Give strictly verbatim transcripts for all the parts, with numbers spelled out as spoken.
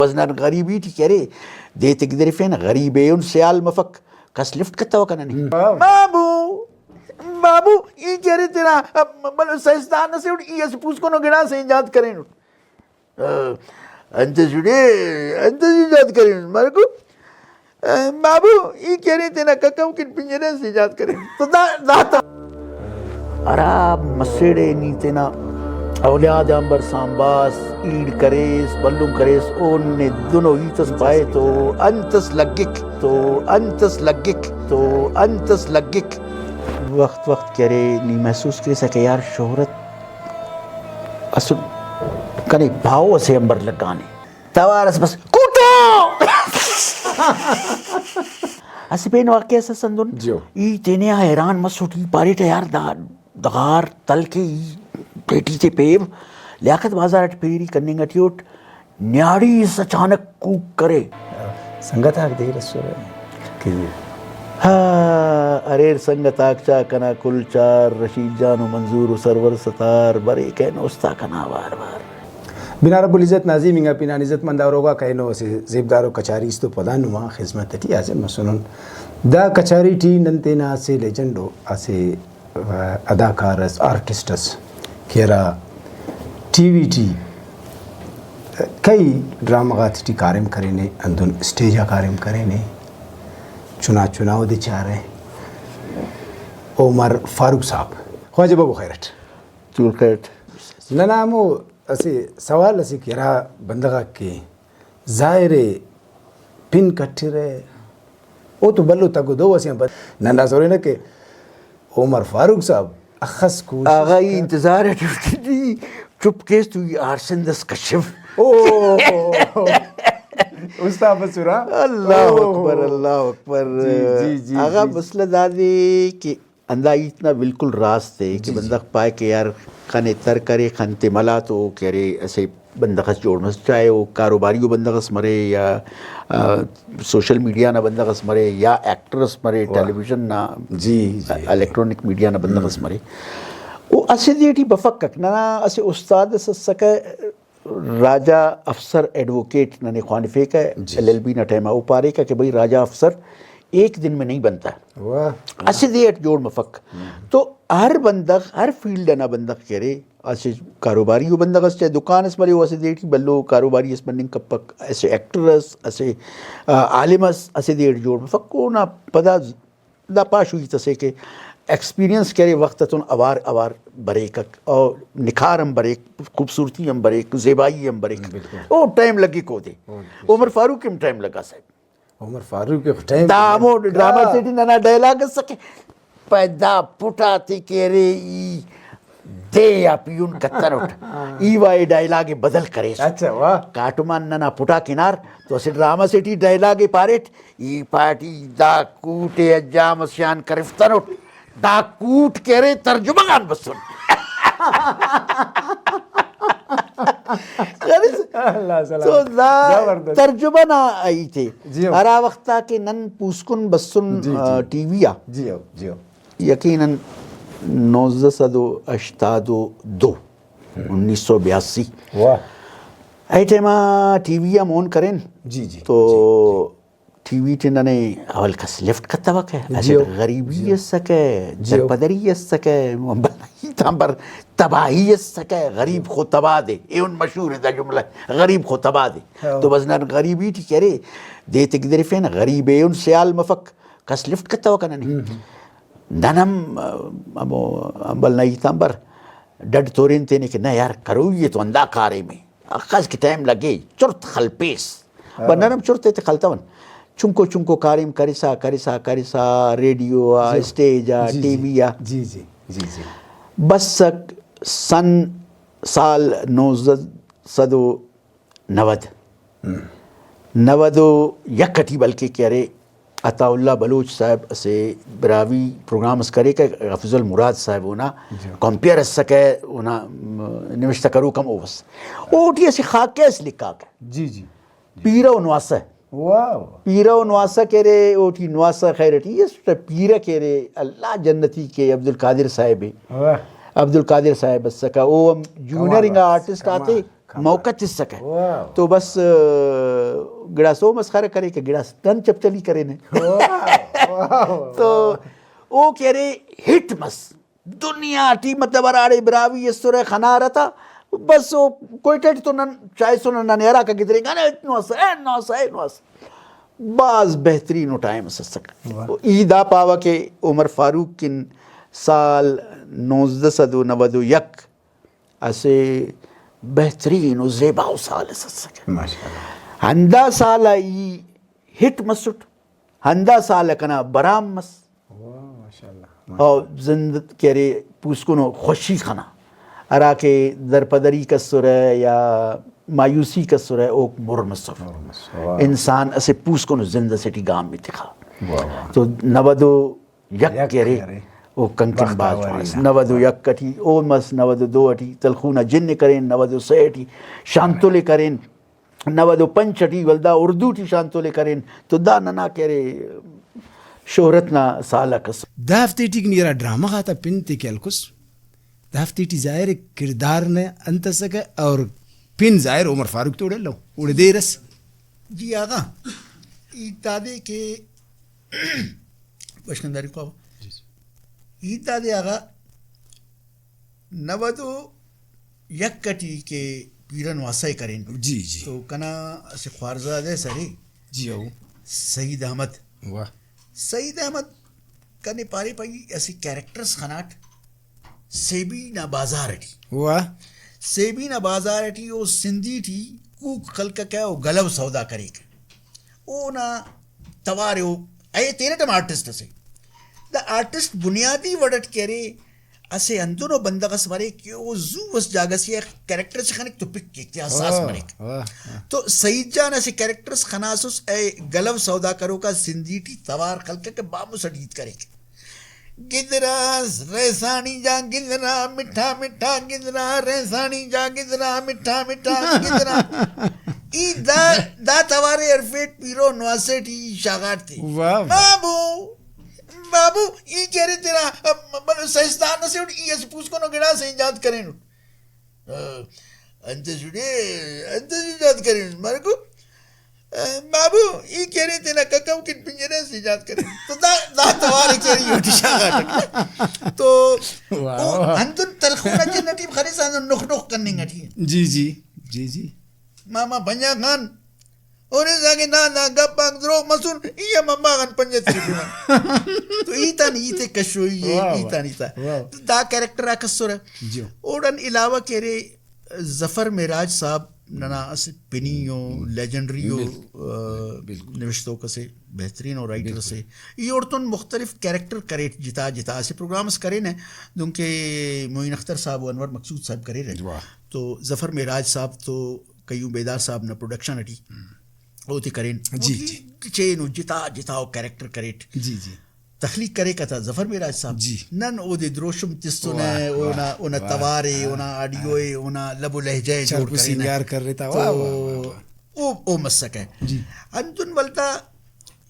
بس نن غریبی ٹی کہ ارے، دے تے گدریفین، غریب ایہن سیال مفک، کس لفٹ کتوکہ ننے۔ ہم۔ بابو، بابو، ای کہ ارے تینا، مطلب، سائنسدان اسے اٹ ای اسہ پوسکنو گڑاسے ایجاد کرینٹ۔ آ، انت سڑے، انت ایجاد کرینٹ، مالکو۔ آ، بابو، ای کہ ارے تینا ککو کن پنجرہ اسے ایجاد کرینٹ۔ تو دا، دا تا۔ ہرا مسڑ ءِ نی تینا اولیاد آنبار سانباس، ایڑ کریس، بھلن کریس، او نے دنو ہیت اس پائے تو انت اس لگک، تو انت اس لگک، تو انت اس لگک۔ وخت وخت کہ ارے نی محسوس کریسہ کہ یار شہرت اسل کنے پاہو اسے آنبار لگانے۔ توار اس بس کوٹو۔ اسہ پین واقعہ اس اس ہندن۔ جیو۔ ای تینے آ حیران مسٹ، ای پاریٹہ یار دا ڈغار تلکے ای پیٹی تے پیو، لیاقت بازار اٹ پیری کننگ اٹی اٹ، نیاڑی اس اچانک کوک کرے۔ سنگت آک دیر اسرہ کہ ہا، اریر سنگت آک چا کنا کل چار، رشید جان و منظور و سرور ستار، بریک اینو استا کنا وار وار۔ بناء رب العزت ناظم انگا پین آن عزت مند آ روگا کرینو، اسہ زیبدارو کچاری اس تو پدا نما خذمت اٹی حاضر مسنن۔ دا کچاری ٹی نن تینا اسہ لیجنڈ ءُ اسہ اداکار اس، آرٹسٹ اس کہ ہرا ٹی وی ٹی کئی ڈرامہ غاتے ٹی کاریم کرینے، ہندن اسٹیج آ کاریم کرینے، چنا چنا اودے چارہ، عمر فاروق صاحب۔ خواجہ بابو خیر اٹ۔ جوڑ خیر اٹ۔ ننا ہمو اسہ سوال اسے کہ ہرا بندغ آک کہ ظاہر ءِ پن کٹرہ، او تو بھلو تگ و دو اسے آن پد نن داسہ ہُرنہ کہ عمر فاروق صاحب اخس کوشست آغا ای کر۔ انتظار اٹ اُٹ ٹی چپ کیس تو ای آرسند اس کشو۔ او، اُست آ بسرا۔ اللہ او۔ اکبر، اللہ اکبر۔ جی، جی، جی، آغا جی۔ مسئلہ دادے کہ ہندا ہیت نا بالکل راست ءِ کہ جی، جی۔ بندغ پائے کہ یار خن ءِ تر کرے، خن تے ملا تو او کہ ارے اسہ بندغ اس جوڑ مس، چاہے او کاروباری ءُ بندغ اس مرے یا، آ، سوشل میڈیا نا بندغ اس مرے یا ایکٹر اس مرے، واہ۔ ٹیلی ویژن نا، جی، جی۔ الیکٹرانک میڈیا نا بندغ اس ہم۔ مرے۔ او اسہ دے ٹی بفک اک۔ ننا اسہ استاد اس اسکہ، راجہ افسر ایڈووکیٹ ننے خوانفیکہ، جی۔ ایل ایل بی نا ٹائما او پاریکہ کہ بھئی راجہ افسر ایک دن میں نہیں بنتا۔ واہ۔ اسہ دے اٹ جوڑ مفک۔ ہم۔ تو ہر بندغ، ہر فیلڈ انا بندغ کہ ارے، اسہ کاروباری ءُ بندغ اس، چاہے دکان اس مرے، او اسہ دے ٹی بھلو کاروباری اس بننگ کپک، اسہ ایکٹر اس، اسہ، آ، عالم اس، اسہ دے اٹ جوڑ مفک۔ اونا پدا دا پاش ہیت اسے کہ ایکسپیرینس کہ ارے وخت اتون اوار اوار بریک، او نکھار ہم بریک، خوبصورتی ہم بریک، زیبائی ہم بریک۔ بالکل۔ او ٹائم لگک اودے۔ او، بالکل۔ عمر فاروق ہم ٹائم لگا صاحب۔ عمر فاروق ٹائم دا ہمو لگا۔ ڈرامہ سے ٹی ننا ڈائلاگ اسکہ، پائے دا پٹ آتے کہ ارے ای دے آ پیہن کتنٹ۔ ای وا اے ڈائلاگ ءِ بدل کریس۔ اچھا، واہ۔ کاٹم آن ننا پٹاک ہنار تو اسہ ڈرامہ سے ٹی ڈائلاگ ءِ پاریٹ، ای پارٹی دا کوٹ ءِ انجام اسے آن کرفتنٹ، دا کوٹ کہ ارے ترجمہ غان بسن۔ اللہ سلام۔ تو دا زبردست۔ ترجمہ نا ہیت ءِ۔ جی ہو۔ ہرا وخت آ کہ نن پوسکن بسن، جی، جی۔ آ، ٹی وی آ۔ جی ہو، جی ہو۔ یقیناً نوزدہ سد و ہشتاد و دو، انیس سو بیاسی۔ واہ۔ A time a T V آ مون کرین۔ جی، جی، تو جی، جی۔ ٹی وی ٹی ننے اول کس لفٹ کتوکہ، جی اسٹ ہو۔ غریبی جی ہو۔ اسکہ، جی ہو۔ درپدری اسکہ، ہیت آنبار تباہی اسکہ، غریب خو تباہ دے، ایہن مشہور ءِ دا جملہ، غریب خو تباہ دے۔ ہاں۔ تو بس نن غریبی ٹی کہ ارے، دے تے گدریفین، غریب ایہن سیال مفک، کس لفٹ کتوکہ ننے۔ ہم، ہم۔ نن ہم، ہمو امبل نا ہیت آنبار ڈڈ تورین تینے کہ نہ یار، کروئی ءِ تو ہندا کاریم ءِ۔ اخس کہ ٹائم لگے، چرت خلپیس۔ ہاں۔ بس نن ہم چرت ایتے خلتون۔ چنکو چنکو کاریم کرسا، کرسا، کرسا، ریڈیو آ، جی۔ اسٹیج آ، جی، ٹی وی آ۔ جی، جی، جی، جی۔ بس سن سال نوزدہ سد و نود۔ ہم۔ نود و یک ٹی بلکہ کہ ارے، عطاء اللہ بلوچ صاحب اسہ براہوئی پروگرام اس کریکہ، افضل مراد صاحب اونا جی۔ کمپیئر اسکہ، اونا، م، نوشتہ کروک ہم او اس۔ اوٹی اسہ خاکہ اس لکھاکہ۔ جی، جی۔ پیرہ و نواسہ۔ واہ۔ پیرہ و نواسہ کہ ارے، اوٹی نواسہ خیر ٹی اس، پیرہ کہ ارے، اللہ جنتی کے، عبدالقادر صاحب ءِ۔ واہ۔ عبدالقادر صاحب اسکہ، او ہم جونیئر کمال انگا بات، آرٹسٹ کمال۔ آتے۔ موقع تسکہ۔ واہ۔ تو بس، آ، گڑاس او مسخرہ کرے کہ گڑاس نن چپچلی کرینے۔ واہ، واہ، واہ۔ تو او کہ ارے ہٹ مس دنیا ٹی، مطلب ہراڑے براہوئی اسرہ خنارہ تا، بس او کوئٹہ ٹی تو نن چائسنہ، ننے ہراکا گدرینگانہ، اینو اسہ، اینو اسہ، اینو اسہ۔ بھاز بہترین ءُ ٹائم اس اسکہ۔ واہ۔ ای دا پاوہ کہ عمر فاروق کن سال نوزدہ سد و نود و یک اسہ بہترین و زیباؤ سال اس اسکہ۔ ماشاءاللہ۔ ہندا سال آ ای ہٹ مسٹ، ہندا سال آ کنا برام مس۔ واہ، ماشاءاللہ۔ او زند کہ ارے پوسکنو خوشی خنا، ہرا کہ درپدریک اسرہ یا مایوسیک اسرہ، اوک مر مسر۔ مر مسر، واہ۔ انسان اسہ پوسکنو زند اسے ٹی گام ءِ تخا۔ واہ، واہ۔ تو نود و یک یک کہ ارے، ارے۔ او کنکن بھاز بختاور جوان ئس۔ نا۔ نود و یک ٹی او مس، نود و دو ٹی تلخو نا جن ءِ کرین، نود و سے ٹی شانتل ءِ کرین، نود و پنچ ٹی ولدا اردو ٹی شانتل ءِ کرین، تو دا ننا کہ ارے شہرت نا سال آک ئس۔ دافتے ٹی نی ہرا ڈرامہ غاتا پن تے کہ ہلکس، دافتے ٹی ظاہر ءِ کردار نا انت اسکہ، اور پن ظاہر عمر فاروق تے اوڑے الو، اوڑے دیر ئس۔ جی آغا، ای دادے کہ بشخنداری خواوہ۔ جی، جی۔ ای دادے آغا نود و یک ٹی کہ پیرن واسہ ءِ کرین۔ جی، جی۔ تو کنا اسہ خوارزادہ اس ارے۔ جی، او۔ سعید احمد۔ واہ۔ سعید احمد کنے پارے پائے اسہ کریکٹر اس خناٹ سیبی نا بازار ٹی۔ واہ۔ سیبی نا بازار ٹی او سندھی ٹی کوک خلککہ و گلو سودا کریکہ۔ اونا توار ءِ او، اے تینٹ ہم آرٹسٹ اسے۔ دا آرٹسٹ بنیادی وڑ اٹ کہ ارے، اسہ ہندنو بندغ اس مریک کہ او زو اس جاگہ سے آ کریکٹر اسے خنک تو پک کیک، تیا حساس واہ، مریک۔ واہ، واہ۔ تو سعید جان اسہ کریکٹر اس خناسس، اے گلو سودا کروکا سندھی ٹی توار خلککہ، بامس اٹ ہیت کریکہ۔ گدرا ریسانی جا گدرا، مٹھا مٹھا گدرا، ریسانی جا گدرا، مٹھا مٹھا گدرا۔ ای دا، دا توارے ہرفیٹ پیرو نواسہ ٹی شاغاٹ تے۔ واہ، واہ۔ بابو، بابو، ای کہ ارے تینا، م-، م-، سائنسدان اسے اٹ، ای اسہ پوسکنو گڑاسے ایجاد کرینٹ۔ آ، انت شڑے، انت ایجاد کرین مارکو؟ آ، بابو، ای کہ ارے تینا ککو کن پنجرہ اس ایجاد کرین۔ تو دا، دا توار ءِ کہ ارے ایوٹی شاغاٹک۔ تو واہ، او واہ۔ ہندن تلخو نا جن اٹی خلیسہ ہندن نخ نخ کننگ اٹی۔ جی، جی، جی، جی۔ ماما بنجا خان، اور ایسا کہ نا، نا، گپ آک دروغ مسن، ای ہم امبا غان پنجت ٹی۔ تو ای تان ای تے کشوئی ءِ، واہ، ای واہ۔ تان ای تا۔ واہ۔ دا کریکٹر آک اسرہ۔ جی۔ اوڑان علاوہ کہ ارے ظفر معراج صاحب ننا اسہ پنی ءُ، لیجنڈری ءُ، بالکل۔ آ، بالکل۔ نوشتوک اسے، بہترین ءُ رائٹر بالکل۔ اسے۔ ای اوڑتون مختلف کریکٹر کریٹ جتا جتا، اسہ پروگرام اس کرینے، دنکہ معین اختر صاحب ءُ انور مقصود صاحب کریرہ۔ واہ۔ تو ظفر معراج صاحب تو قیوم بیدار صاحب نا پروڈکشن اٹی اوتے کرین۔ جی، اوٹی جی۔ گچین ءُ جتا جتا ءُ کریکٹر کریٹ۔ جی، جی۔ تخلیق کریکہ تا ظفر معراج صاحب۔ جی۔ نن اودے دروشم تسنہ، واہ، اونا، واہ، اونا واہ، توار ءِ، واہ، اونا آڈیو ءِ، اونا لب و لہجہ ءِ جوڑ کرینہ۔ سنگار کرے تا، تو واہ، واہ، واہ، واہ۔ او، او مسکہ۔ جی۔ ہندن ولدا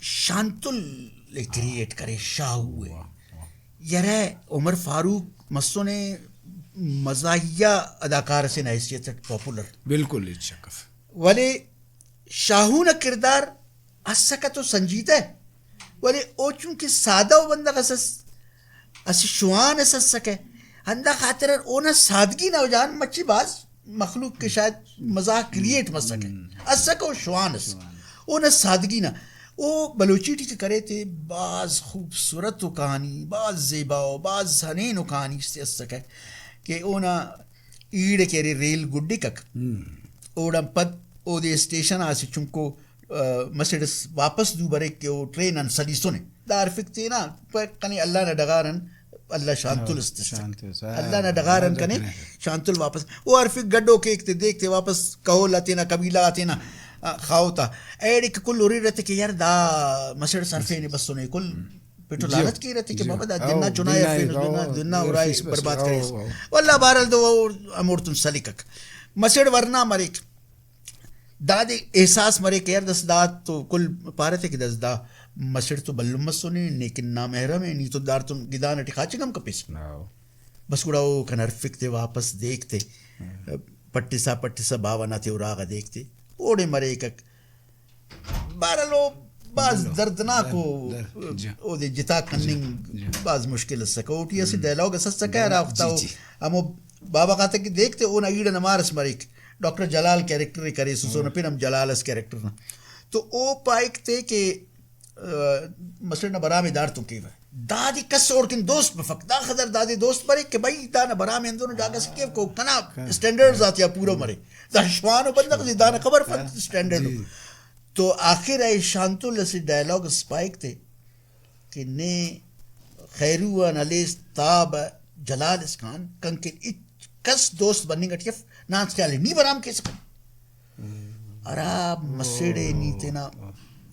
شانتل ءِ کریئیٹ کرے، شاہو ءِ۔ واہ، واہ۔ یرہ عمر فاروق مسنے مزاحیہ اداکار اسے نا حیثیت اٹ پاپولر۔ بالکل، ہچ شک اف۔ ولے شاہو نا کردار اسکہ تو سنجیدہ، ولے او چونکہ سادہ ءُ بندغ اس ئس، اسہ شوان اس اسکہ، ہندا خاطر اونا سادگی نا وجہ غان مچہ بھاز مخلوق کہ شاید مزاح کریئیٹ مسکہ، ہم۔ اسکہ او شوان اس۔ شوان۔ اونا سادگی نا، او بلوچی ٹی کہ کرے تے بھاز خوبصورت ءُ کہانی، بھاز زیبا ءُ بھاز حنین ءُ کہانی اس تے اسکہ کہ اونا ایڑ کہ ارے ریل گڈکک۔ ہم۔ اوڑان پد اودے اسٹیشن آ اسہ چنکو، آ، مسڑ اس واپس دو بریک کہ او ٹرین آن سلیسنے۔ دا ہرفک تینا پائک کنے اللہ نا ڈغار آن اللہ شانتل اس تسک۔ شانتل اس، ہاں، اللہ نا ڈغار آن اللہ کنے ڈغار۔ شانتل واپس۔ او ہرفک گڈو کیک تے دیک تے واپس کہول آ تینا قبیلہ غا تینا، آ، خاہوت آ۔ ایڑے کہ کل ہریر تے کہ یار دا مسڑ اس ہرفینے بسنے کل۔ پٹو جی۔ لعنت کیرہ تے کہ جی۔ بابا دا او، دن نا چنا دن نا ہرفینس، او، دن نا، دن نا او، ارائے ہرفیس بس، برباد او، کریس۔ او۔ واللہ بہرحال دو او ہموڑتون سلکک۔ مسڑ ورنا مریک۔ دادے احساس مریک کہ یار دس دا تو کل پارہ تے کہ دس دا مسڑ تو بھلن مسنے، لیکن نامحرم ءِ، نی تو داڑتون گدان ٹی خاچنگ ہم کپیس۔ او۔ بس گڑا او کنا ہرفک تے واپس دیک تے۔ ہاں۔ پٹسا پٹسا باوہ نا تے اراغا دیک تے اوڑے مریکک۔ بہرحال او بھاز بھلو۔ دردناک ءُ، در-، در-، جی۔ اودے جتا کننگ جی، جی۔ بھاز مشکل اسکہ۔ اوٹی اسہ ہم۔ ڈائلاگ اس اسکہ، ہرا وختا جی، او جی۔ ہمو باوہ غاتے کہ دیک تے اونا ایڑ ئنا مار اس مریک، ڈاکٹر جلال کیریکٹر ءِ کریسس، ہم۔ اونا پن ہم جلال اس کیریکٹر نا۔ تو او پائک تے کہ، آ، مسڑ نا برام ءِ داڑتون کیوہ۔ دادے کس اوڑکن دوست مفک۔ دا خضر دادے دوست بریک کہ بھئی، دانا برام ءِ ہندنو جاگہ سے کیو کو، کنا ہاں۔ اسٹینڈرڈز آتیا پورو مرے۔ دا شوانو بندغ سے، دانا خبر افک ہاں۔ اسٹینڈرڈ۔ جی۔ تو آخر آ شانتل اسہ ڈائلاگ اس پائک تے کہ نے خیرو آن ہلیس تاب جلال اسکان، کنکن ہچ کس دوست بننگ اٹی اف، نا انت خیال ءِ نی برام کیسہ کن۔ ہرا مسڑ ءِ نی تینا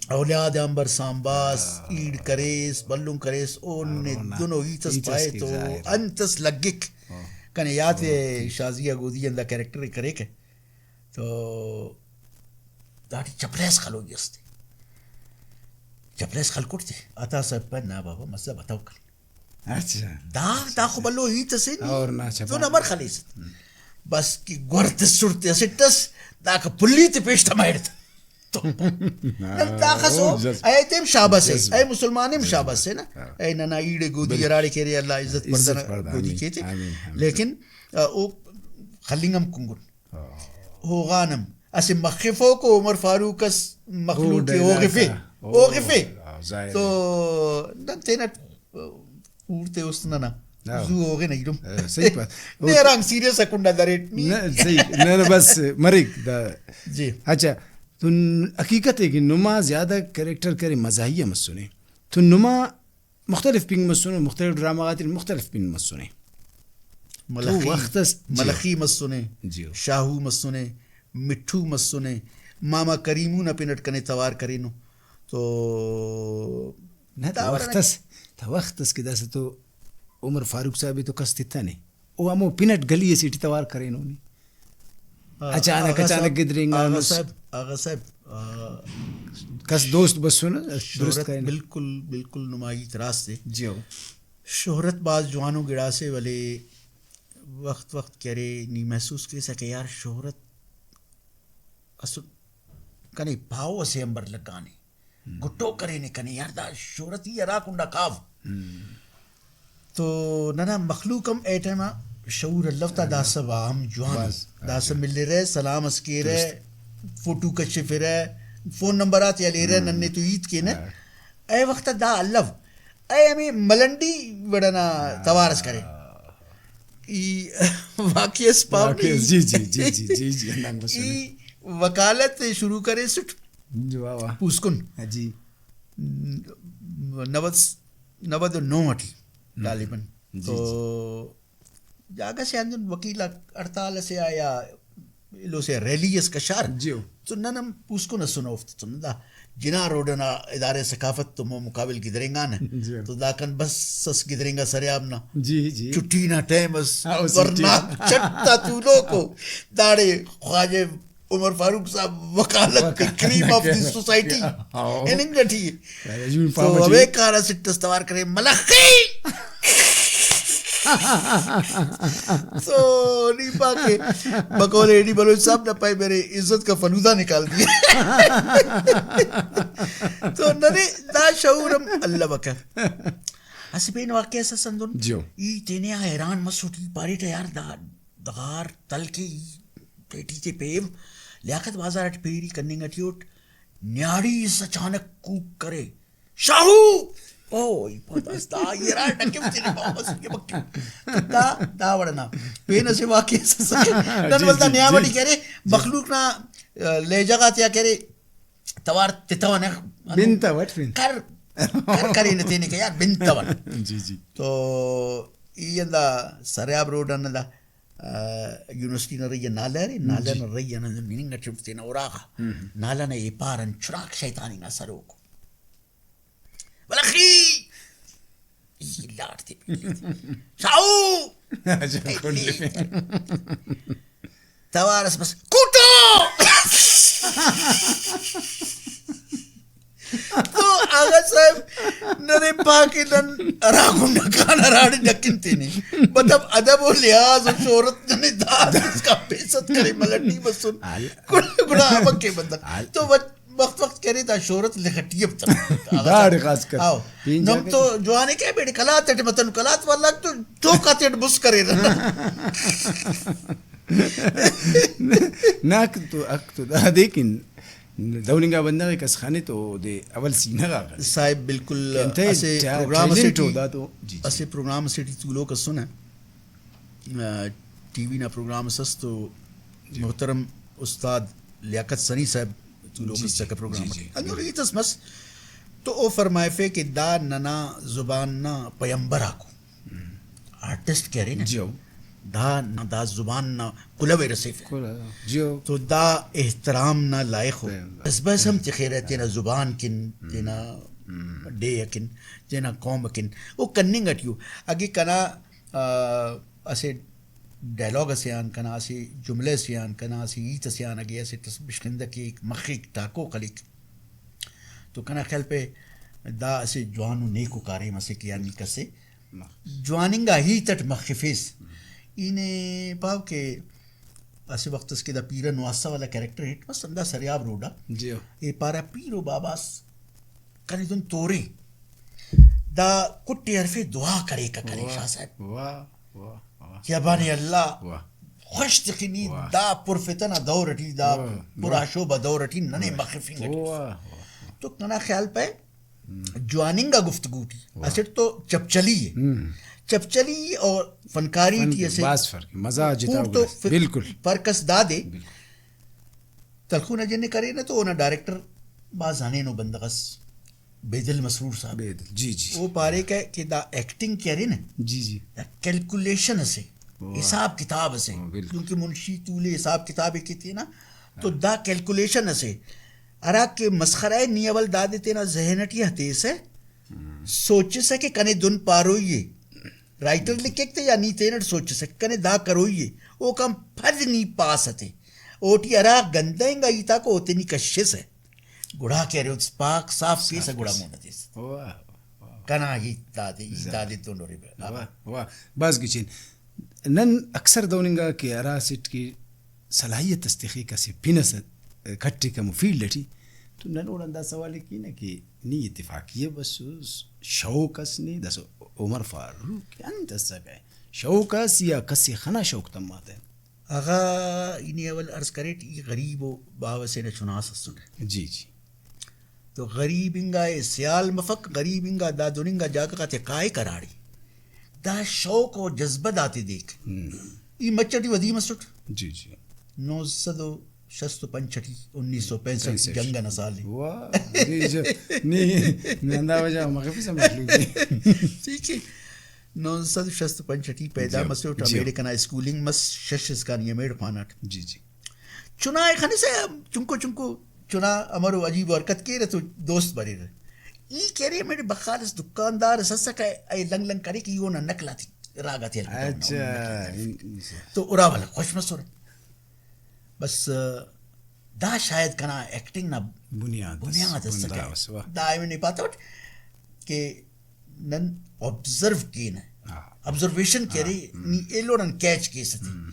اولیاد آنبار سانباس، ایڑ کریس، بھلن کریس، او نے دنو ہیت اس ہیت اس پائے کہ تو ظاہر ءِ۔ انت اس لگک۔ ہاں۔ کنے یات ءِ شازیہ گودی ہندا کریکٹر ءِ کریکہ تو داٹی چپریس خلوئی اس تے۔ چپریس خلکٹ تے عطا صاحب پائے، نا بابا، مسئلہ بتاؤ کنے۔ اچھا۔ دا، دا خو بھلو ہیت اسے نی۔ اور نا چھپا۔ تو نمر خلیس۔ ہم۔ بس کہ گور تسٹ تے اسٹ اس، داکا پلی تے پیش تمائڑ تا۔ تو نن داخس او، او جذب-، اے تیم شاباس اے، جذب-، اے مسلمان ہم جذب-، شاباس اے نا۔ ہاں۔ اے ننا ایڑے گودی بالکل۔ ہراڑے کہ ارے اللہ عزت عزت پردہ پردہ، گودی آمین، کیتے۔ آمین، آمین۔ لیکن، آ، او خلنگ ہم کنگن۔ ہاں۔ ہوغان ہم اسہ مخفوکو عمر فاروق اس مخلوق ءِ او ہوغفے، ڈائلاگ آ۔ او، ہوغفے۔ آ، ظاہر تو ءِ۔ نن تینٹ اوڑتے است ننا ہاں۔ زو ہوغن ایرم۔ ہاں، صحیح بات۔ نے ہرانگ سیریس آ کنڈا دریٹ نی۔ نہ، صحیح۔ نہ، نہ، بس مریک دا۔ جی۔ اچھا، تو ن-، حقیقت ءِ کہ نما زیادہ کریکٹر کرے مزاحیہ مسنے۔ تو نما مختلف پن مسنو، مختلف ڈرامہ غاتیٹی مختلف پن مسنے۔ تو ملخی، وخت اس، جی۔ ملخی مسنے، جی۔ شاہو مسنے، مٹھو مسنے، ماما کریمو نا پن اٹ کنے توار کرینو۔ تو نہ، دا تو وڑ وخت نا اس، تو وخت اس کہ داسہ تو عمر فاروق صاحب ءِ تو کس تتنے۔ او ہمو پن اٹ گلی اسے ٹی توار کرینو نی۔ آ، اچانک، آغا اچانک صاحب، گدرینگانس۔ آغا صاحب، آغا صاحب، آ، کس دوست بسنہ، درست شہرت کرینہ۔ بالکل، بالکل نما ہیت راست ءِ۔ جی ہو۔ شہرت بھاز جوانو گڑاسے، ولے وخت وخت کہ ارے نی محسوس کیسہ کہ یار شہرت اسل کنے پاہو اسے آنبار لگانے۔ ہم۔ گٹو کرینے کنے یار، دا شہرت ای ہرا کنڈا کاو۔ ہم۔ تو ننا مخلوق ہم اے ٹائم آ شعور الو تا، داسہ واہم جوان ءِ۔ بس، داسہ اچھا۔ ملرہ، سلام اس کیرہ، درست۔ فوٹو کشفرہ، فون نمبر آتے ہلیرہ، ہم۔ ننے تو ہیت کینہ۔ ہاں۔ اے وخت آ دا الو۔ اے ہمے ملنڈی وڑ ئنا توار اس کرے۔ ای واقعہ اس پاو واقعہ نی۔ جی، جی، جی، جی، جی، جی، ہندان مسنے۔ ای وکالت شروع کریسٹ۔ جی، واہ، واہ۔ پوسکن۔ جی۔ نود، نود و نو ٹی ہم۔ غالباً۔ جی، تو جی۔ جاگہ سے ہندن وکیل آک ہڑتال اسے آ یا ایلو سے ریلی اس کشار۔ جیو۔ تو نن ہم پوسکن اسنہ اوفتے تون۔ دا جناح روڈ ئنا ادارہ ثقافت تو مون مقابل گدرینگانہ۔ جیو۔ تو داکان بس اس گدرینگا سریاب نا۔ جی، جی۔ چھٹی نا ٹائم اس، ہاں، او سٹی۔ ورناک چٹ تا تولوکو۔ داڑے خواجہ عمر فاروق صاحب وکالت، وکالت کریم آف دی سوسائٹی ہاں۔ ہننگ ٹی ءِ۔ یار، یو تو پاپا جی۔ ہمے کار اسٹ اس توار کرے، ملخی۔ تو نی پا کہ بقول اے ڈی بلوچ صاحب نا پائے، میرے عزت کا فلودہ نکال دیا۔ تو ننے دا شعور ہم الوکہ۔ اسہ پین واقعہ اس اس ہندن۔ جیو۔ ای تینے آ حیران مسٹ، ای پاریٹہ یار دا ڈغار تلکے ای پیٹی تے پیو، لیاقت بازار اٹ پیری کننگ اٹی اٹ، نیاڑی اس اچانک کوک کرے، "شاہو!" او، ای پتہ اس دا، ای ہرا ڈکم تینے پاوہ اسکہ بکن۔ دا، دا وڑ ئنا پین اسہ واقعہ اس اسکہ۔ نن جی، ولدا جی، نیام جی۔ اٹی کرے، جی۔ مخلوق نا، آ، لہجہ غاتیا کرے، توار تتونہ، ہندن بنتوٹ پین۔ کر، کر کرینہ تینے کہ یار بنتون۔ جی، جی۔ تو ای ہندا سریاب روڈ آن ہندا، آ، یونیورسٹی نا رہی آ نالہ ارے، نالہ جی۔ نا رہی آن ہندن ہننگ اٹی اٹ تینا اراغا۔ ہم۔ نالہ نا ایپار آن چراغ شیطان انگا سروک۔ بلخی! ای لاٹ تے پلی تے۔ شاہو! اچھا، کھل تے۔ توار اس بس، کوٹو! تو صاحب ننے پا کہ نن ہرا کنڈا کان ہراڑے ڈکن تینے۔ مطلب ادب و لحاظ و شہرت ننے دا اسکان بے عزت کرے ملٹی بسن۔ ہال۔ گڑا، گڑا ہمک کہ بندغ ہال۔ تو وت-، وخت وخت کرے دا شہرت لخٹی ہم تمپ۔ داڑے خاص کر۔ آؤ۔ پین نم جاگہ تو جوان ءِ کہ بیڑے قلات اٹی متنو، قلات والا تو چوک آتے اٹ بس کریرہ۔ نا، حق تو، حق تو دادے کن دہننگا بندغ ءِ کس خنے تو اودے اول سینہ غا خنے۔ صاحب بالکل کہ انتئے اسہ ٹے-، پروگرام اسے ٹیلنٹ ٹی، او دا تو۔ جی، جی۔ اسہ پروگرام اسے ٹی تولوک ئسنہ۔ آ، ٹی وی نا پروگرام اس ئس تو جی۔ محترم استاد لیاقت ثنی صاحب تولوک جی، جی، اسکہ پروگرام جی، اٹی۔ جی، ہندن بالکل۔ ہیت اس مس تو او فرمائفے کہ دا ننا زبان نا پیمبر آکو۔ ہم۔ آرٹسٹ کہ ارے نا، جی ہو۔ دا، دا زبان نا کلہو ءِ رسیفہ۔ کلہو، جی ہو۔ تو دا احترام نا لائخ ءِ۔ پیمبر۔ جذبہ اس ہم تخرہ تینا زبان کن، ہم۔ تینا ہم۔ ڈیہہ کن، تینا قوم کن۔ او کننگ اٹی او۔ اگہ کنا آ، اسہ ڈائلاگ اسے آن کنا، اسہ جملہ اسے آن کنا، اسہ ہیت اسے آن اگہ اسٹ اس بشخندہ کیک، مخک، ٹاکو خلیک، تو کنا خیال پہ دا اسہ جوان و نیکو کاریم اسے کہ یعنی کسے مخ۔ جوان انگا ہیت اٹ مخفیس۔ ہم۔ ای نے پاو کہ اسہ وخت اس کہ دا پیرہ نواسہ والا کریکٹر ہٹ مس، ہندا سریاب روڈ آ۔ جی ہو۔ اے پارہ، پیرو باباس کنے دن تورے۔ دا کٹے ہرفے دعا کریکہ کنے واہ، شاہ صاحب۔ واہ، واہ، واہ۔ کہ ابانے اللہ واہ۔ خوش تخنی واہ۔ دا پرفتن آ دور اٹی، دا واہ، پر واہ۔ آشوب آ دور اٹی ننے واہ۔ مخفنگ اٹی۔ واہ، واہ۔ تو کنا خیال پائے ہم۔ جواننگا گفتگو ٹی واہ۔ اسٹ تو چپچلی ءِ۔ ہم۔ چپچلی اور فنکاری فن ٹی اسہ بھاز فرق، مزہ جتا خوڑتو گڑاس۔ فر-، بالکل۔ فرق اس دادے۔ بالکل۔ تلخو نا جن ءِ کرینہ تو اونا ڈائریکٹر بھاز ہنینو بندغ اس، بیدل مسرور صاحب۔ بیدل، جی، جی۔ او پاریکہ کہ دا ایکٹنگ کہ ارے نا، جی، جی۔ دا کیلکولیشن اسے، واہ۔ حساب کتاب اسے۔ واہ، بالکل۔ کیونکہ منشی تولے حساب کتاب ءِ کہ تینا، تو دا کیلکولیشن اسے ہرا کہ مسخرہ ءِ، نی اول دادے تینا ذہن اٹی ہتیسہ، ہم۔ سوچسہ کہ کنے دن پاروئی ءِ۔ رائٹر لکھک تے یا نی تینٹ سوچسہ کنے دا کروئی ءِ، اوکان پد نی پاسہ تے اوٹی ہرا گندہ انگا ہیت آکو اوتے نی کشسہ، گڑا کہ ارے او پاک صاف کیسہ گڑا مون آ تیسہ۔ واہ، واہ۔ کنا ہیت دادے، ای زبر۔ دادے تون ارے۔ واہ، واہ، بھاز گچین۔ نن اکثر دہن انگا کہ ہرا اسٹ کہ صلاحیت اس تخک، اسہ پن ئس کٹک ہمو فیلڈ ٹی، تو نن اوڑان دا سوال ءِ کینہ کہ نی اتفاقی ءِ بسوس، شوق اس نے، داسہ عمر فاروق انت اسکہ؟ شوق اس یا کس ءِ خنا شوق تما تہ؟ اگہ ای نے اول عرض کریٹ، ای غریب و باوہ سے نا چناس اسٹ۔ جی، جی۔ تو غریب انگا ءِ سیال مفک، غریب انگا دا دن انگا جاگہ غاتے کائک ہراڑے۔ دا شوق و جذبہ داتے دیک۔ ہم۔ ای مچ اٹی ودی مسٹ۔ جی، جی۔ نو سد و شست و پنچ اٹی، انیس سو پینسٹھ پینسٹھ۔ جنگ ئنا سال ءِ۔ واہ، جی، جی۔ نی، نی ہندا وجہ مخفسہ مخلوق ءِ۔ ٹھیک ءِ۔ نو سد شست و پنچ اٹی پیدا جی۔ مسٹ، جی۔ ہمیڑے کنا اسکولنگ مس، شش اسکان ای ہمیڑ خواناٹ۔ جی، جی۔ چنا ءِ خنسہ چنکو چنکو چنا امرو عجیب و حرکت کیرہ تو دوست بریرہ۔ ای کہ ارے ہمیڑے بخال اس دکاندار اس اسکہ، اے لنگ لنگ کریکہ، ای اونا نقل آتے راگ آتے ہلکہ۔ اچھا۔ تو ارا ولدا خوش مسرہ۔ بس دا شاید کنا ایکٹنگ نا بنیاد اس، بنیاد اس بنداو کہ اس، واہ۔ دا ایوان نے پاتوٹ کہ نن آبزرو کینہ، ہاں۔ آبزرویشن کہ ارے، ہاں۔ نی ایلو نن کیچ کیسہ تے۔ ہم۔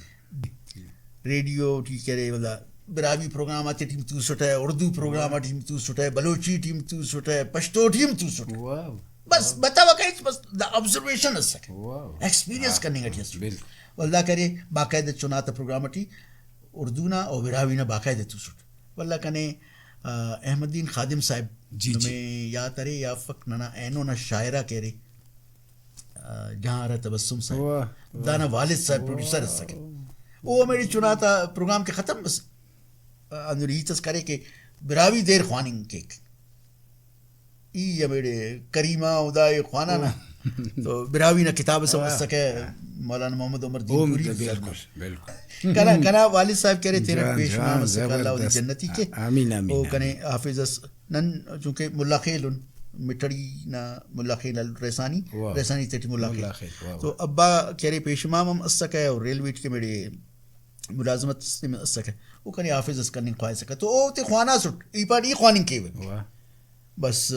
ریڈیو ٹی کہ ارے، ولدا براہوئی پروگرام آتے ٹی ہم توسٹہ، اردو پروگرام ٹی ہم توسٹہ، بلوچی ٹی ہم توسٹہ، پشتو ٹی ہم توسٹہ۔ واہ۔ بس واہ۔ بتوکہ ہچ، بس دا آبزرویشن اسکہ۔ واہ۔ ایکسپیرینس واہ۔ کننگ ٹی اسٹ۔ بالکل۔ ولدا کہ ارے باقاعدہ چنا تا پروگرام ٹی اردو نا او براہوئی نا باقاعدہ توسٹ۔ ولدا کنے، آ، احمد دین خادم صاحب، جی، جی۔ نمے یات ارے یا افک، ننا اینو نا شاعرہ کہ ارے، آ، جہاں آرا تبسم صاحب۔ واہ، واہ۔ دانا والد صاحب واہ۔ پروڈیوسر اسکہ۔ او ہمیڑے چنا تا پروگرام کہ ختم مس، آ، ہندن ہیت اس کرے کہ براہوئی دیر خواننگ کیک۔ ای ہمیڑے کریمہ و دا ای خوانانہ۔ تو براہوئی نا کتاب اس ہم ہاں۔ اسکہ، مولانا محمد عمر دین اوم پوری۔ بالکل، بالکل۔ کنا، کنا والد صاحب کہ ارے تینا جوان، پیش جوان، نام اسکہ، اللہ اودے زبردست۔ جنتی کے۔ آمین، آمین، او کنے آمین۔ حافظ اس، نن چونکہ ملا خیل ان، مٹھڑی نا ملا خیل الرحسانی، واہ۔ رحسانی تیٹی ملا خیل۔ ملا خیل، واہ، تو واہ۔ ابا کہ ارے پیش امام ہم اسکہ اور ریلوے ٹی ہمیڑے ملازمت اس نے اسکہ۔ او کنے حافظ اس کننگ خواہسکہ۔ تو او تے خواناسٹ، ای پاٹ ای خواننگ کیوہ۔ واہ۔ بس، آ،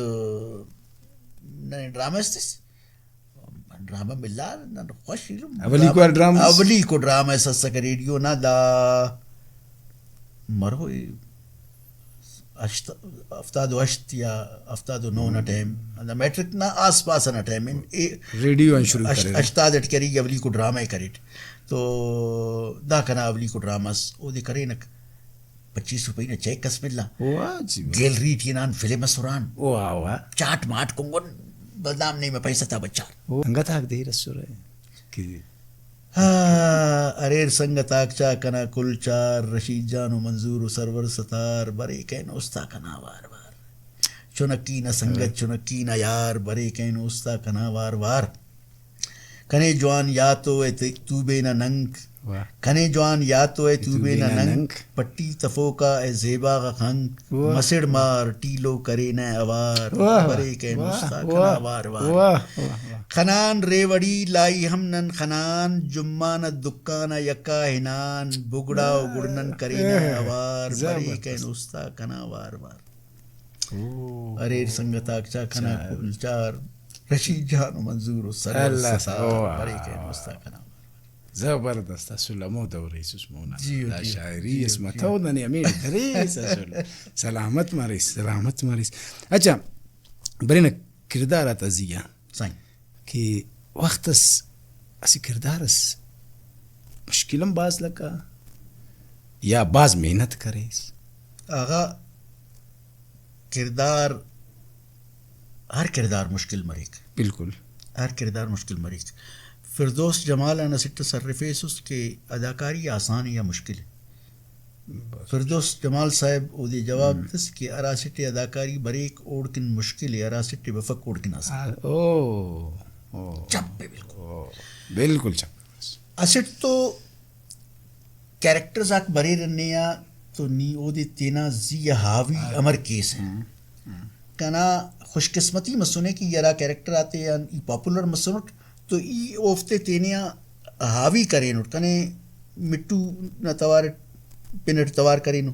ننے ڈرامہ اس تس۔ ڈرامہ ملا، نن خوش ایلم۔ اولیکو ڈرامہ اس؟ اولیکو ڈرامہ اس اسکہ ریڈیو نا، دا مرو ہشت، ہفتاد و ہشت یا ہفتاد و نو نا ٹائم، ہندا میٹرک نا آس پاس نا ٹائم ان، اے ریڈیو آن شروع ہشت-، کریرہ۔ ہشتاد اٹ کہ ارے ای اولیکو ڈرامہ ءِ کریٹ۔ تو دا کنا اولیکو ڈرامہ اس، اودے کرینک۔ پچیس روپئی نا چیک اس ملا۔ واہ جی واہ۔ گیلری ٹی ہنان، فلم اس ہران۔ واہ واہ۔ چاٹ ماٹ کنگن، بدنام نعیم پیسہ تا بچار۔ او، سنگت آک دیر اسرہ کہ ہا، اریر سنگت آک چا کنا کل چار، رشید جان و منظور و سرور ستار، بریک اینو استا کنا وار وار۔ چنکی نا سنگت، چنکی نا یار، بریک اینو استا کنا وار وار۔ کنے جوان یاتو ءِ تے-، توبینہ ننک۔ واہ۔ کنے جوان یاتو ءِ توبینہ توبینہ ننک۔ ننک۔ پٹی تفوکا ءِ زیبا غا خنک۔ واہ۔ مسڑ مار ٹیلو کرینہ اوار۔ واہ، واہ۔ بریک اینو واہ، استا کنا واہ۔ وار وار۔ واہ، واہ، واہ۔ خنان ریوڑی لائی ہم نن خنان، جمعہ نا دکان آ یکا ہنان، بگڑا و گڑنن کرینہ اوار، زبردست۔ بریک اینو استا کنا وار وار۔ او۔ اریر سنگت آک چا کنا چا۔ کل چار، رشید جان و منظور و سرور اللہ ستار، واہ۔ بریک اینو استا کنا۔ زبردست، اسل ہمو دور ایسس مونا۔ جی، دا جی، شاعری جی، اس جی۔ متو ننے ہمیڑ کریس اسل۔ سلامت مریس، سلامت مریس۔ اچھا، برینہ کردار آتا زی آ۔ سائیں۔ کہ وخت اس اسہ کردار اس مشکل ہم بھاز لگا یا بھاز محنت کریس؟ آغا کردار، ہر کردار مشکل مریک۔ بالکل۔ ہر کردار مشکل مریک۔ فردوس جمال آن اسٹ ئس ہرفیسس کہ اداکاری آسان ءِ یا مشکل ءِ؟ بس۔ فردوس جمال صاحب اودے جواب ہم۔ تس کہ ہرا اسٹ ءِ اداکاری بریک اوڑکن مشکل ءِ، ہرا اسٹ ءِ بفک اوڑکن آسان۔ آ، او، او۔ چپ ءِ بالکل۔ او، بالکل چپ۔ اسٹ تو کیریکٹرز آک بریرہ نے آ تو نی اودے تینا زی آ حاوی ہاں۔ امر کیسہ۔ ہم، ہم۔ کنا خوش قسمتی مسنے کہ ای ہرا کیریکٹر آتے آن ای پاپولر مسنٹ تو ای اوفتے تینے آ حاوی کرینٹ۔ کنے مٹھو نا توار اٹ، پن اٹ توار کرینو،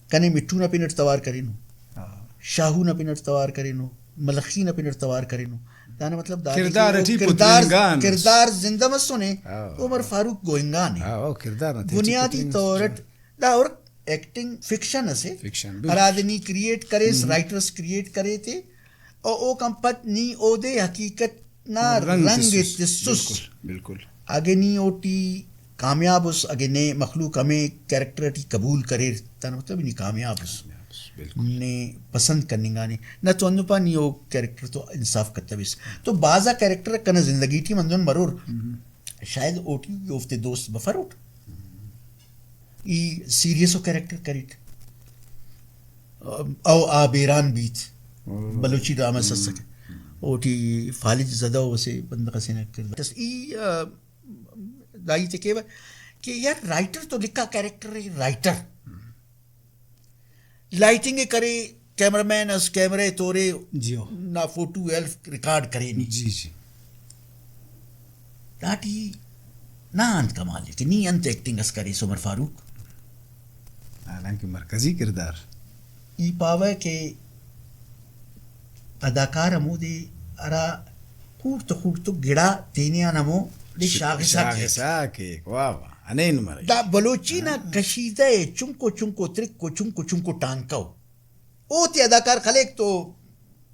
کنے مٹھو نا پن اٹ توار کرینو، ہاں۔ شاہو نا پن اٹ توار کرینو، ملخی نا پن اٹ توار کرینو۔ دانا مطلب دا کردار کہ ٹی کردار، پترینگان۔ کردار زندہ مسنے، ہاں۔ عمر فاروق گوئنگان ءِ۔ ہاں، او کردار نا تیٹی بنیادی پترینگان۔ طور it the Hare acting fiction اسے، فکشن، بالکل۔ ہرادے نی کریئیٹ کریس، ہم۔ رائٹرز کریئیٹ کرے تے، او اوکان پد نی اودے حقیقت نا رنگ رنگ ءِ تسس، تسس۔ بالکل، بالکل۔ اگہ نی اوٹی کامیاب اس، اگہ نے مخلوق ہمے کریکٹر ٹی قبول کریر، دانا مطلب نی کامیاب اس۔ کامیاب اس، بالکل۔ نے پسند کننگانے۔ نہ تو ہندن پا نی او کریکٹر تو انصاف کتویس۔ تو بھازا کریکٹر کنا زندگی ٹی ہم ہندن مرور۔ ہم۔ شاید اوٹی اوفتے دوست بفروٹ۔ ای سیریس و کریکٹر کریٹ۔ او آ بیران بیت۔ ہم۔ بلوچی ڈرامہ اس اسکہ۔ اوٹی فالج زدہ و اسہ بندغ اسے نا کردار۔ بس ای، آ، دا ہیت ءِ کیوہ کہ یار رائٹر تو لکھا کریکٹر ءِ، رائٹر۔ لائٹنگ ءِ کرے، کیمرہ مین اس کیمرہ ءِ تورے، جی ہو۔ نا فوٹو ءِ ہلف ریکارڈ کرینے۔ جی، جی۔ داٹی نا انت کمال ءِ کہ نی انت ایکٹنگ اس کریس عمر فاروق؟ حالانکہ مرکزی کردار۔ ای پاوہ کہ اداکار ہمودے ہرا خوڑتو خوڑتو گڑا تینے آن ہمو دے ش-، شاغسا کیک۔ شاغسا کیک، واہ واہ، ہنین مریک۔ دا بلوچی نا ہاں۔ کشیدہ ءِ چنکو چنکو ترک و چنکو چنکو ٹانکہ ءُ۔ اوتے اداکار خلیک تو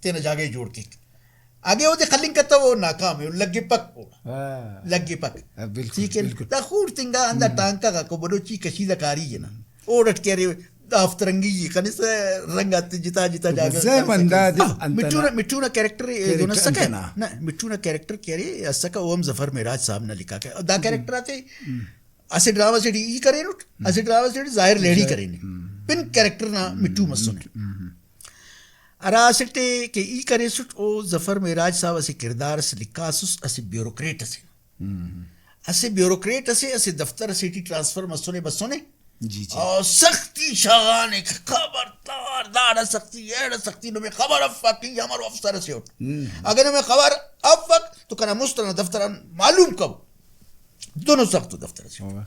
تینا جاگہ ءِ جوڑ کیک۔ اگہ اودے خلنگ کتو، او ناکام ءِ، او لگپک اوڑا۔ ہاں۔ لگپک۔ ہاں، بالکل، ٹھیک ءِ؟ بالکل۔ دا خوڑتنگا ہندا ہم۔ ٹانکہ غاکو بلوچی کشیدہ کاری ءِ نا۔ اوڑٹ کہ ارے دافت رنگی ءِ خنسہ رنگ آتے جتا جتا جاگہ زیب غا انداز ہاں، انت مٹھو نا، نا۔ مٹھو نا کریکٹر ءِ کریکٹر دہن اسکہ۔ انت نا۔ نہ، مٹھو نا کریکٹر کہ ارے اسکہ، او ہم ظفر معراج صاحب نا لکھاکہ۔ دا ہم۔ کریکٹر آتے ہم۔ اسہ ڈرامہ سے ٹی ای کرینٹ، ہم۔ اسہ ڈرامہ سے ٹی ظاہر لہڑی ظاہر۔ کرینے۔ ہم۔ پن کریکٹر نا ہم۔ مٹھو مسنے۔ ہم۔ ہرا اسٹ ءِ کہ ای کریسٹ، او ظفر معراج صاحب اسہ کردار اسے لکھاسس، اسہ بیوروکریٹ اسے۔ ہم۔ اسہ بیوروکریٹ اسے، اسہ دفتر اسے ٹی ٹرانسفر مسنے بسنے۔ جی، جی۔ او سختی شاغانے، خبردار، داڑا سختی، ایڑا سختی، نمے خبر افک کہ ای امرو افسر اسے اٹ۔ ہم۔ اگہ نمے خبر افک تو کنا مست ئنا دفتر آن معلوم کبو۔ دنو سخت ءُ دفتر اسے۔ واہ۔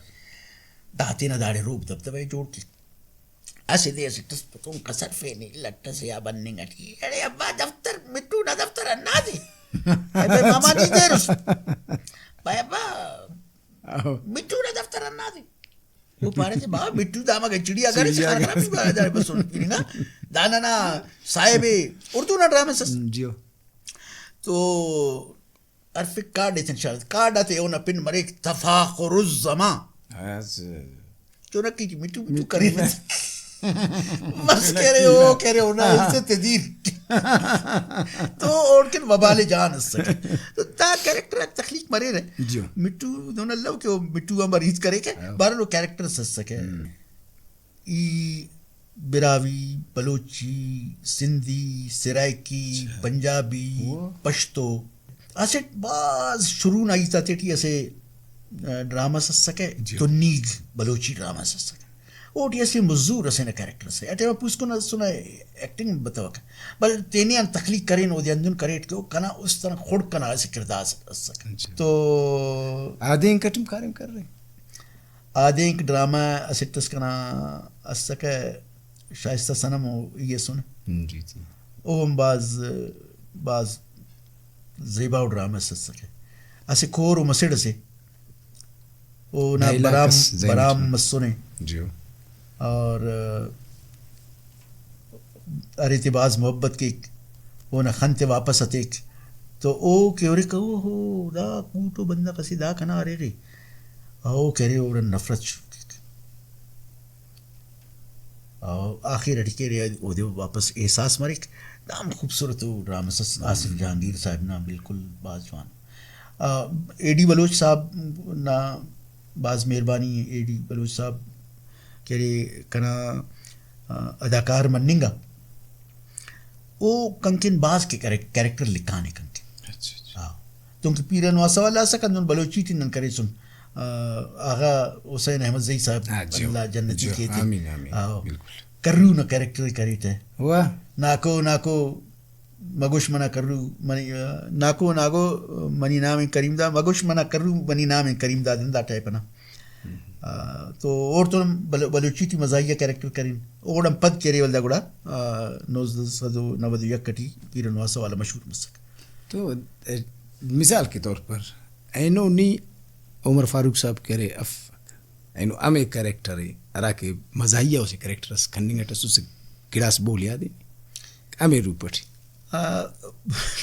دا تینا داڑے رعب دبدبہ ءِ جوڑ کیک۔ اسہ دے اسٹ اس پتون کسر فینے لٹ ئسے آ بننگ اٹی۔ اڑے ابا دفتر، مٹو نا دفتر ہندادے۔ اے بھائی ماما نی دیر اس۔ بھائی ابا، مٹو نا دفتر ہندادے۔ او پارے تے بابا مٹو دا مگہ چڑیا گھر اس، چڑیا گھر۔ خان خراب بارے دارے بس ہن پیننگا۔ دا ننا صاحب اردو نا ڈرامہ اس۔ جیو۔ تو ہرفک کارڈ ایتن شاغ، کارڈ آتے اونا پن مریک تفاخر الزمان۔ ہاں، سے۔ چنکی ٹی مٹو مٹو مٹو کرے۔ مس کرے، او کرے، اونا ہاں۔ عزت ءِ دیر۔ تو اوڑکن وبال جان اسکہ۔ تو دا کریکٹر آک تخلیق مریرہ۔ جی۔ مٹو دہن الو کہ او مٹو آن بار ہیت کریکہ، ہاں۔ بہرحال او کریکٹر اس اسکہ۔ ہم۔ ای براہوئی، بلوچی، سندھی، سرائیکی، اچھا۔ پنجابی، واہ۔ پشتو، اسٹ بھاز شروع نا ہیت آتیٹی اسہ، آ، ڈرامہ اس اسکہ، جی۔ تنیگ بلوچی ڈرامہ اس اسکہ۔ اوٹی اسہ مزور اسے نا کریکٹر اسے۔ ہرا ٹائما پوسکن اسو نا ایکٹنگ بتوکہ۔ بل تینے آن تخلیق کرین، اودے ہندن کریٹ کہ او کنا است انا خڑک انا اسہ کردار اس-، اسکہ۔ جی۔ تو آدینک اٹ ہم کاریم کرے؟ آدینک ڈرامہ اسٹ اس کنا اسکہ، شائستہ صنم و ای اسنے۔ جی، جی۔ او ہم بھاز، بھاز زیباؤ ڈرامہ اس اسکہ۔ اسہ کور و مسڑ اسے۔ اونا ڈائیلاگ برام، اس ذہن برام ٹی۔ مسنے۔ جی۔ اور ارے تے بھاز محبت کیک، اونا خن تے واپس ہتیک، تو او کہ ہرے کہو، ہو، دا کوٹو بندغ اسے، دا کنا اریغے۔ او کہ ارے اوڑان نفرت شروع کیک۔ او آخر اٹی کہ ارے اودے واپس احساس مریک۔ دا ہم خوبصورت ءُ ڈرامہ اس، آصف جہانگیر صاحب نا، بالکل بھاز جوان۔ آ، اے ڈی بلوچ صاحب نا بھاز مہربانی ءِ، اے ڈی بلوچ صاحب کہ ارے کنا، آ، اداکار مننگ آ، او کنکن بھاز کہ کریک-، کریکٹر لکھانے کنکن۔ اچھا، اچھا۔ ہاں۔ دنکہ پیرن واسہ والا اسکہ، ہندن بلوچی ٹی نن کریسن، آ، آغا حسین احمد زئی صاحب، ہاں جی۔ اللہ جنتی جی، کیتے۔ آمین، آمین۔ آ، بالکل۔ کرو نا کریکٹر کریٹہ۔ واہ۔ ناکو، ناکو، مگوش منا کرو، منی، آ، ناکو ناگو، منی نام کریم داد، مگوش منا کرو، منی نام کریم داد، ہندا ٹائپ ئنا۔ آ، تو اوڑتون بل-، بلوچی ٹی مزاحیہ کریکٹر کرین۔ اوڑان پد کہ ارے ولدا گڑا، آ، نوزدہ سد و نود و یک ٹی پیرن واسہ والا مشہور مسک۔ تو، اے، مثال کے طور پر اینو نی عمر فاروق صاحب کہ ارے اف، اینو ہمے کریکٹر ءِ، ہراکہ مزاحیہ اسہ کریکٹر اس کننگ اٹ اسس، گڑاس بول یاد ءِ، ہمے روپ اٹ۔ آ،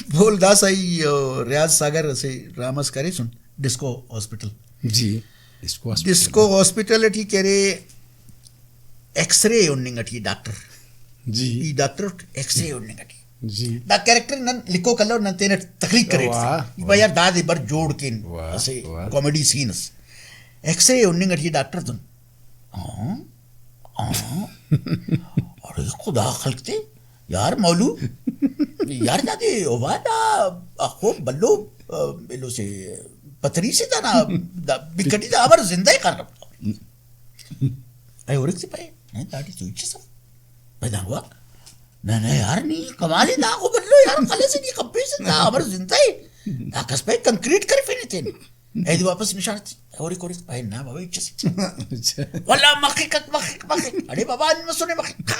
بول داسہ ای، او، ریاض ساگر اسہ ڈرامہ اس کریسن، ڈسکو ہاسپٹل۔ جی، ڈسکو ہاسپٹل۔ ڈسکو ہاسپٹل ٹی کہ ارے ایکس رے ہننگ ٹی ڈاکٹر۔ جی۔ ای ڈاکٹر ایکس رے ہننگ ٹی۔ جی۔ دا کریکٹر نن لکھوک الو، نن تینا تخلیق کریٹ۔ واہ، ای واہ۔ پا یار دادے بر جوڑ کین واہ، اسہ واہ۔ کامیڈی سین اس۔ ایکس رے ہننگ ٹی ڈاکٹر تون۔ ہاں، ہاں۔ ارے خدا خلق تے، یار مولو، یار دادے اوبا دا اخو بلو، آ، ایلو سے پتری سے دا نا، دا بکٹی دا امر زندہ ءِ کر۔ اے ہُرک تے پائے، نہ داٹی تو ہچس اف۔ پائے دانگو آک۔ نہ، نہ یار، نی کمال ءِ، داخو بھلو یار، خلس ءِ، نی خبیس ءِ، دا امر زندہ ءِ۔ دا کس پائے کنکریٹ کرفینے تینے۔ ایدے واپس نشان تے۔ ہُرک، ہُرک، پائے نا بابا ہچس ءِ۔ اچھا۔ واللہ مخک، مخک، مخک۔ اڑے بابا، انت مسنے مخک۔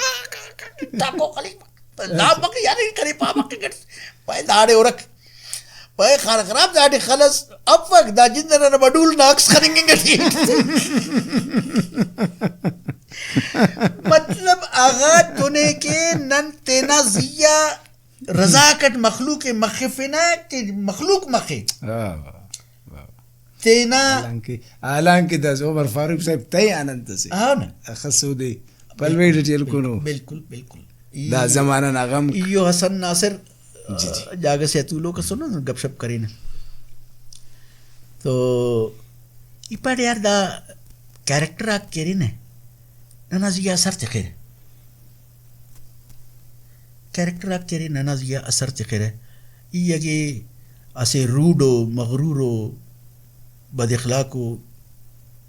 ٹاکو خلیک۔ دا مخک یار، ای کرے پا مخک گڑ۔ پائے داڑے ہُرک۔ پائے خان خراب داٹی خلس افک، دا جند ئنا بڈول نا عکس خننگ انگ ٹی۔ مطلب اغا دنے کہ نن تینا زی آ رزاک اٹ مخلوق ءِ مخفنہ کہ مخلوق مخے۔ واہ، واہ، واہ۔ تینا حالانکہ، حالانکہ دا عمر فاروق صاحب تہ آن انت اسے۔ ہاں نا۔ اخس اودے پلویڑ ٹی ہلکنو۔ بالکل، بالکل۔ ای-، دا زمانہ نا غم۔ ایو حسن ناصر، جی، جی۔ جاگہ سے آ تولوک اسنو، گپ شپ کرینہ۔ تو ای پاڑے یار دا کریکٹر آک کہ ارینہ، ننا زی آ اثر تخرہ۔ کریکٹر آک کہ ارے ننا زی آ اثر تخرہ۔ ای اگہ اسہ روڈ و مغرور و بد اخلاق و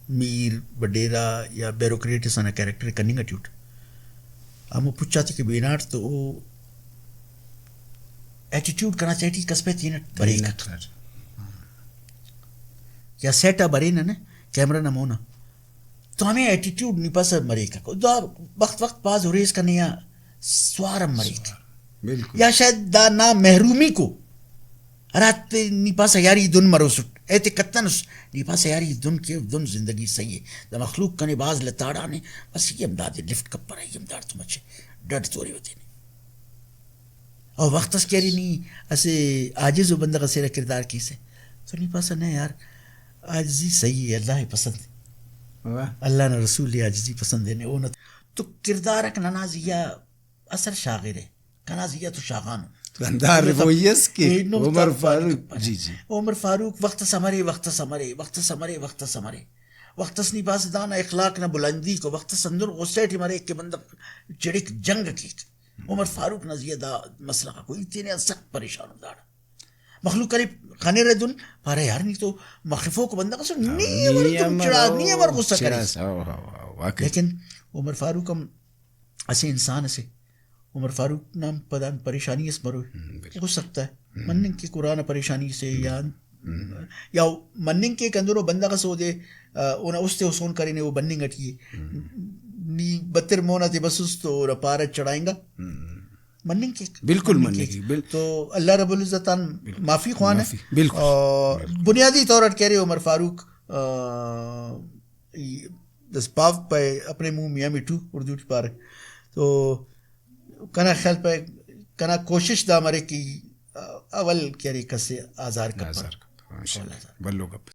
میر وڈیرہ یا بیوروکریٹ ئسے نا کریکٹر ءِ کننگ ٹی اٹ، ہمو پچ آتے کہ بیناٹ تو او ایٹیٹیوڈ کنا چائے ٹی کس پہ تینٹ بریک۔ تینٹ۔ یا سیٹ آ برینہ نہ، کیمرہ نا مونا۔ تو ہمے ایٹیٹیوڈ نی پاسہ مریک۔ دا وخت وخت بھاز ہُرے اس کنے آ سوار ہم مریک۔ بالکل۔ یا شاید دا نا محرومی کو ہراتے نی پاسہ یار ای دن مروسٹ، ایتے کتنس، نی پاسہ یار ای دن کیو، دن زندگی صحیح ءِ۔ دا مخلوق کنے بھاز لتاڑانے، بس ای ہم دادے لفٹ کپرہ، ای ہم داڑتون مچہ ڈڈ تورے وتینے۔ او وخت اس کہ ارے نی اسہ عاجز و بندغ اسے نا کردار کیسہ، تو نی پاسہ نہ یار، عاجزی صحیح ءِ، اللہ ءِ پسند ءِ۔ واہ۔ اللہ نا رسول ءِ عاجزی پسند ءِ، اونا تو کردار آک ننا زیہا اثر شاغرہ، کنا زیہا تو شاغانو۔ تو ہندا ایلو تا-، ربوئی اس کہ ایلو تا عمر پاننگ فاروق، کپرہ۔ جی، جی۔ عمر فاروق وخت اس امرے، وخت اس امرے، وخت اس امرے، وخت اس امرے۔ وخت اس نی پاسہ دانا اخلاق نا بلندی کو، وخت اس ہندن غصہ ٹی مریک کہ بندغ چڑک جنگ کیک۔ عمر فاروق نا زیہا دا مسئلہ غاکو ای تینے آن سخت پریشان ءُ داڑا۔ مخلوق کنے خنرہ دن، پارہ یار نی تو مخفوک بندغ ئسے، نی نی امر ای تو امر چڑا، او نی امر غصہ چڑا کریس۔ سا، او، او، او، واقعی۔ لیکن عمر فاروق ہم اسہ انسان اسے، عمر فاروق نا ہم پدان پریشانی اس مرو، ہم، بالکل۔ ہو سکتا ہے۔ ہم۔ مننگ کہ قرآن پریشانی سے یا، ہم۔ یا مننگ کہ کندنو بندغ ئسے اودے، آ، اونا است ءِ حسون کرینے، او بننگ اٹی ءِ۔ ہم۔ نی بتر مون آتے بسس تو اونا پارہ چڑھائنگا۔ ہم۔ Morning cake. بالکل مننگ مننگ کیک۔ کیک، بال- تو اللہ رب العزت آن بالکل۔ معافی خوانہ۔ معافی، بالکل۔ آ، بالکل۔ بنیادی طور اٹ کہ ارے عمر فاروق، آ، ای دس پاو پہ اپنے منہ میاں میٹھو اردو ٹی پارہ۔ تو کنا خیال پہ کنا کوشش دا مریک کہ اول کہ ارے کس ءِ آزار کپر۔ آزار کپر، ماشاءاللہ۔ اول آزار۔ بھلو گپ۔